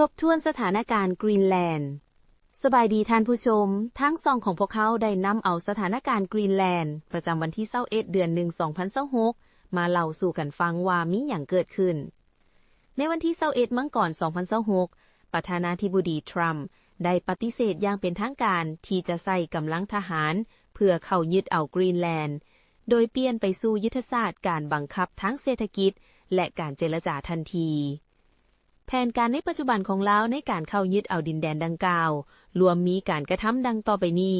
ທົບທວນສະຖານະການກຣີນແລນ. ສະບາຍດີທ່ານຜູ້ຊົມ, ທາງຊ່ອງຂອງພວກເຮົາໄດ້ນຳເອົາສະຖານະການກຣີນແລນ ປະຈຳວັນທີຊາວເອັດ ເດືອນໜຶ່ງ ສອງພັນຊາວຫົກ ມາເລົ່າສູ່ກັນຟັງວ່າມີຫຍັງເກີດຂຶ້ນ. ໃນວັນທີຊາວເອັດ ມັງກອນ ສອງພັນຊາວຫົກ ປະທານາທິບໍດີທຣຳໄດ້ປະຕິເສດຢ່າງເປັນທາງການທີ່ຈະໃຊ້ກຳລັງທະຫານເພື່ອເຂົ້າຍຶດເອົາກຣີນແລນ, ໂດຍປ່ຽນໄປສູ່ຍຸດທະສາດການບັງຄັບທາງເສດຖະກິດ ແລະ ການເຈລະຈາທັນທີ. ແຜນການໃນປັດຈຸບັນຂອງລາວໃນການເຂົ້າຍຶດເອົາດິນແດນດັ່ງກ່າວ ລວມມີການກະທຳດັ່ງຕໍ່ໄປນີ້.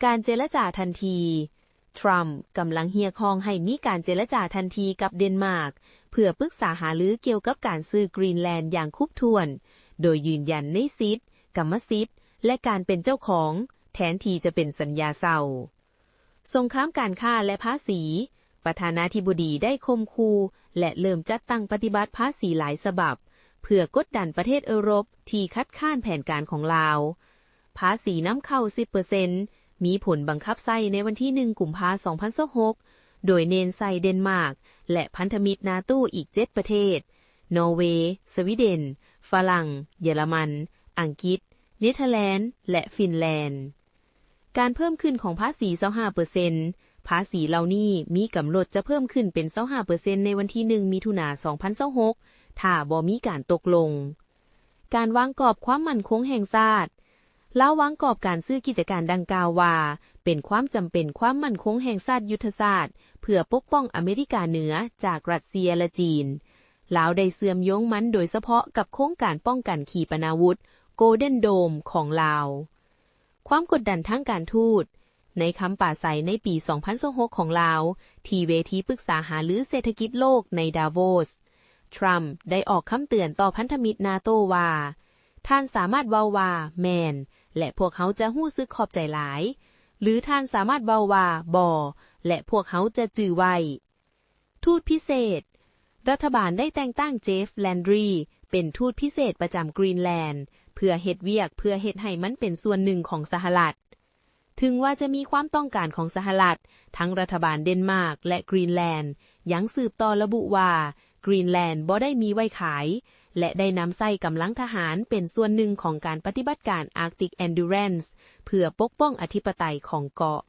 ການເຈລະຈາທັນທີ. ທຣຳກຳລັງຮຽກຮ້ອງໃຫ້ມີການເຈລະຈາທັນທີກັບເດນມາກ ເພື່ອປຶກສາຫາລືກ່ຽວກັບການຊື້ກຣີນແລນຢ່າງຄົບຖ້ວນ, ໂດຍຢືນຢັນໃນສິດ, ກຳມະສິດ ແລະ ການເປັນເຈົ້າຂອງ, ແທນທີ່ຈະເປັນສັນຍາເຊົ່າ. ສົງຄາມການຄ້າ ແລະ ພາສີ. ປະທານາທິບໍດີໄດ້ຂົ່ມຂູ່ ແລະ ເລີ່ມຈັດຕັ້ງປະຕິບັດພາສີຫຼາຍສະບັບ ເພື່ອກົດດັນປະເທດເອີຣົບທີ່ຄັດຄ້ານແຜນການຂອງລາວ. ພາສີນຳເຂົ້າ ສິບເປີເຊັນ ມີຜົນບັງຄັບໃຊ້ໃນວັນທີ ໜຶ່ງ ກຸມພາ ສອງພັນຊາວຫົກ ໂດຍເນັ້ນໃສ່ເດນມາກ ແລະ ພັນທະມິດນາໂຕອີກ ເຈັດ ປະເທດ, ນໍເວ, ສະວີເດັນ, ຝຣັ່ງ, ເຢຍລະມັນ, ອັງກິດ, ເນເທີແລນ ແລະ ຟິນແລນ. ການເພີ່ມຂຶ້ນຂອງພາສີ ຊາວຫ້າເປີເຊັນ. ພາສີເຫຼົ່ານີ້ມີກຳນົດຈະເພີ່ມຂຶ້ນເປັນ ຊາວຫ້າເປີເຊັນ ໃນວັນທີ ໜຶ່ງ ມິຖຸນາ ສອງພັນຊາວຫົກ ຖ້າບໍ່ມີການຕົກລົງ. ການວາງກອບຄວາມໝັ້ນຄົງແຫ່ງຊາດ. ລາວວາງກອບການຊື້ກິດຈະການດັ່ງກ່າວວ່າ ເປັນຄວາມຈຳເປັນຄວາມໝັ້ນຄົງແຫ່ງຊາດຍຸດທະສາດ ເພື່ອປົກປ້ອງອາເມລິກາເໜືອຈາກຣັດເຊຍ ແລະ ຈີນ. ລາວໄດ້ເຊື່ອມໂຍງມັນໂດຍສະເພາະກັບໂຄງການປ້ອງກັນຂີປະນາວຸດ ໂກລເດັນໂດມ ຂອງລາວ. ຄວາມກົດດັນທາງການທູດ. ໃນຄຳປາໄສໃນປີ ສອງພັນຊາວຫົກ ຂອງລາວ ທີ່ເວທີປຶກສາຫາລືເສດຖະກິດໂລກໃນດາໂວສ, ທຣຳໄດ້ອອກຄຳເຕືອນຕໍ່ພັນທະມິດນາໂຕວ່າ, ທ່ານສາມາດເວົ້າວ່າ ແມ່ນ ແລະ ພວກເຮົາຈະຮູ້ສຶກຂອບໃຈຫຼາຍ, ຫຼື ທ່ານສາມາດເວົ້າວ່າ ບໍ່ ແລະ ພວກເຮົາຈະຈື່ໄວ້. ທູດພິເສດ. ລັດຖະບານໄດ້ແຕ່ງຕັ້ງ Jeff Landry ເປັນທູດພິເສດປະຈຳກຣີນແລນ ເພື່ອເຮັດວຽກເພື່ອເຮັດໃຫ້ມັນເປັນສ່ວນໜຶ່ງຂອງສະຫະລັດ. ເຖິງວ່າຈະມີຄວາມຕ້ອງການຂອງສະຫະລັດ, ທັງລັດຖະບານເດນມາກ ແລະ ກຣີນແລນ ຍັງສືບຕໍ່ລະບຸວ່າ ກຣີນແລນບໍ່ໄດ້ມີໄວ້ຂາຍ ແລະ ໄດ້ນຳໃຊ້ກຳລັງທະຫານເປັນສ່ວນໜຶ່ງຂອງການປະຕິບັດການ Arctic Endurance ເພື່ອປົກປ້ອງອະທິປະໄຕຂອງເກາະ.